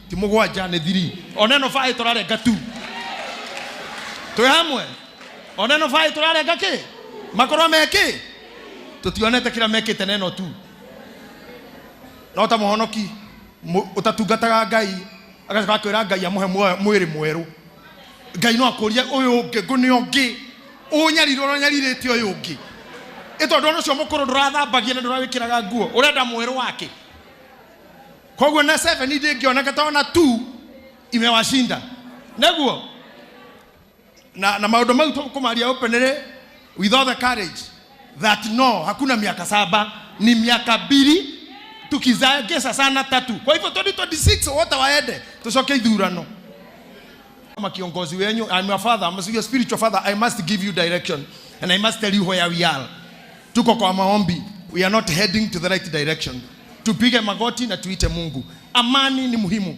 Ti 7 nĩ 3. Ona ĩno 5 tũrarenga 2. Twĩ hamwe? Ona ĩno 5 tũrarenga kĩ? Makorwo me kĩ? Tũtionete kĩrĩa mekĩte na ĩno 2. No ta mũhonoki ũtatungataga Ngai agacoka akwĩra Ngai amũhe mwĩrĩ mwerũ. Ngai no akũrie ũyũ ũngĩ ngũnĩ ũngĩ ũnyarirwo ũranyarirĩte ũyũ ũngĩ. Ĩ tondũ ona ũcio mũkũrũ ndũrathambagia na ndũrawĩkĩraga nguo, ũrenda mwerũ wake. Koguo na 7 ndĩngĩoneka tondũ na 2 imewashinda. Nĩguo na maũndũ mau tũkũmaria openly with all the courage that no, hakuna miaka 7, ni miaka 2 tukizagesa sana 3. Kwa hivyo 2026 wote waende tucoke ithurano. Kama kiongozi wenyu, I'm your father, I'm your spiritual father, I must give you direction and I must tell you where we are. Tuko kwa maombi, we are not heading to the right direction. Tupige magoti na tuite Mungu. Amani ni muhimu.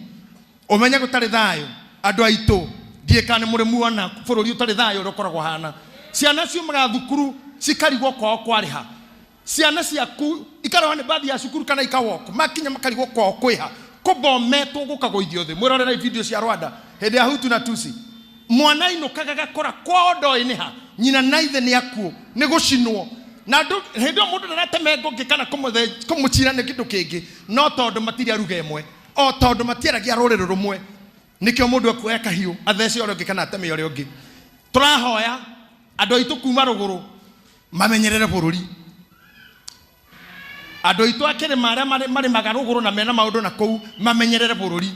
Umenye gutari thayo andu aitu ndiĩ kana nĩ mũrĩ muona bũrũri ũtarĩ thayũ ũrĩa ũkoragwo hana. Ciana ciumaga thukuru cikarigwo kwao kwarĩha. Ciana ciaku ikarĩhwo nĩ bathi ya cukuru kana ikawalk, makinya makarigwo kwao kwĩha. Kũbometwo gũkagũithio thĩ. Mwĩrorere video cia Rwanda hĩndĩ ya Hutu na Tutsi. Mwana ainũkaga gakora kwao ndoĩ nĩ ha, nyina na ithe nĩ akuũ, nĩ gũcinwo. Na andũ hĩndĩ ĩyo mũndũ ndarateme ngũngĩ kana kũmũcira nĩ kĩndũ kĩngĩ, no tondũ matirĩ a ruga ĩmwe, o tondũ matiaragia rũrĩrĩ rũmwe, nĩkĩo mũndũ ekuoya kahiũ athece ũrĩa ũngĩ kana ateme ũrĩa ũngĩ. Tũrahoya andũ aitũ kuma rũgũrũ mamenyerere bũrũri. Andũ aitũ a kĩrĩma arĩa marĩmaga rũgũrũ na mena maũndũ na kũu mamenyerere bũrũri.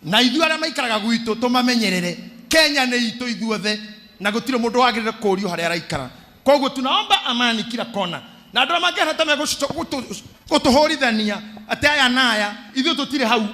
Na ithuĩ arĩa maikaraga gwitũ tũmamenyerere. Kenya nĩ itũ ithuothe na gũtirĩ mũndũ wagĩrĩire kũũrio harĩa araikara. Koguo tunaomba amani kila kona. Na andũ arĩa mangĩhana ta megũtũhũrithania atĩ aya na aya, ithuĩ tũtirĩ hau.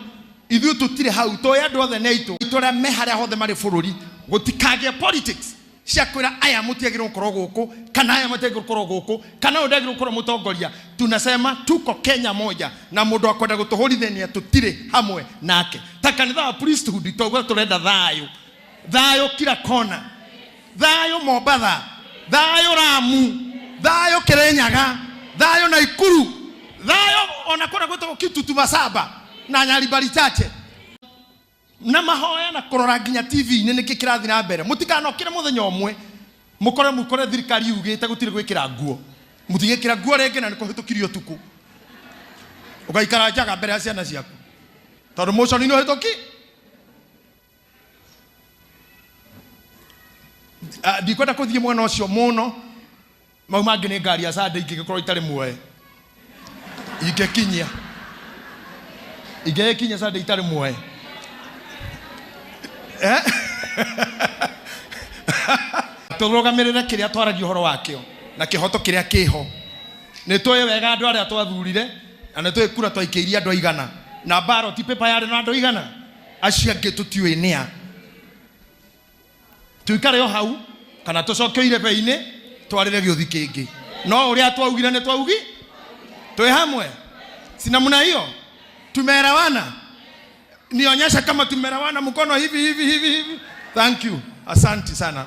Ithuĩ tũtirĩ hau, tũĩ andũ othe nĩ aitũ. Itũ arĩa me harĩa hothe marĩ bũrũri, gũtikagĩe politics cia kwĩra aya mũtiagĩrĩirwo gũkorwo gũkũ, kana aya matiagĩrĩirwo gũkorwo gũkũ, kana ũyũ ndagĩrĩirwo gũkorwo mũtongoria. Tunasema tuko Kenya moja, na mũndũ akwenda gũtũhũrithania tũtirĩ hamwe nake. Ta kanitha wa priesthood tauga tũrenda thayũ. Thayũ kila kona. Thayũ Mombatha, thayũ Lamu, thayũ Kirinyaga, thayũ Naikuru, thayũ ona kũrĩa gwĩtagwo Kitutu Masaba na Nyaribari Chache. Na mahoya na kũrora nginya T V-inĩ nĩkĩ kĩrathiĩ na mbere. Mũtikanokĩre mũthenya ũmwe mũkore mũkore thirikari yugĩte gũtirĩ gwĩkĩra nguo. Mũtigĩkĩra nguo rĩngĩ na nĩkũhĩtũkirio ũtukũ. Ũgaikara njaga mbere ya ciana ciaku. Tondũ mũconi nĩ ũhĩtũki. Ndikwenda kũthiĩ mwena ũcio mũno. Mau mangĩ nĩ ngari ya Sunday ingĩgĩkorwo itarĩ muoe. Ingĩkinyia. Ingĩgĩkinyia Sunday itarĩ muoe. Tũrũgamĩrĩre kĩrĩa twaragia ũhoro wakĩo na kĩhoto kĩrĩa kĩho. Nĩ tũĩ wega andũ arĩa twathurire na nĩ tũĩ kura twaikĩirie andũ aigana na ballot paper yarĩ na andũ aigana. Acio angĩ tũtiũĩ nĩa. Tuikare o hau kana tũcoke irebe-inĩ twarĩre gĩũthi kĩngĩ. No ũrĩa twaugire nĩ twaugi. Twĩ hamwe. Si namna hiyo? Tumeelewana? Nionyeshe kama tumeelewana mkono hivi hivi hivi hivi. Thank you. Asante sana.